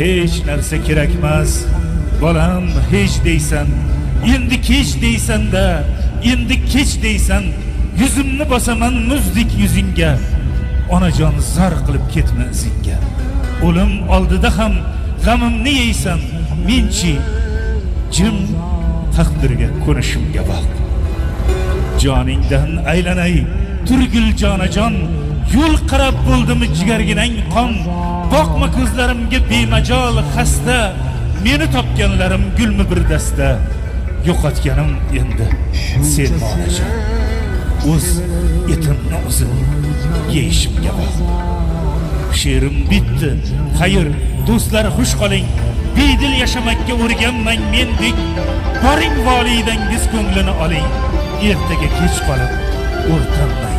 Hech narsa kerakmas, bolam, hech deysan. Endi kech deysan-da, endi kech deysan. Yuzimni bosaman muzdek yuzingga. Onajon, zar qilib ketma izingga. O'lim oldida ham g'amimni yeysan. Menchi jim taqdirga ko'nishimga boq. Joningdan aylanay, turgul jonajon, yo'l qarab bo'ldimi jigarginang qon. Boqma ko'zlarimga bemajol xasta, meni topganlarim gulmi bir dasta. Yo'qotganim endi sen onajon. O'z etimni o'zim yeyishimga boq. She'rim bitdi. Xayr, do'stlar, xush qoling. Bedil yashamakka o'rganmang mendek. Boring, volidangiz ko'nglini oling. Ertaga kech qolib o'rtanmang.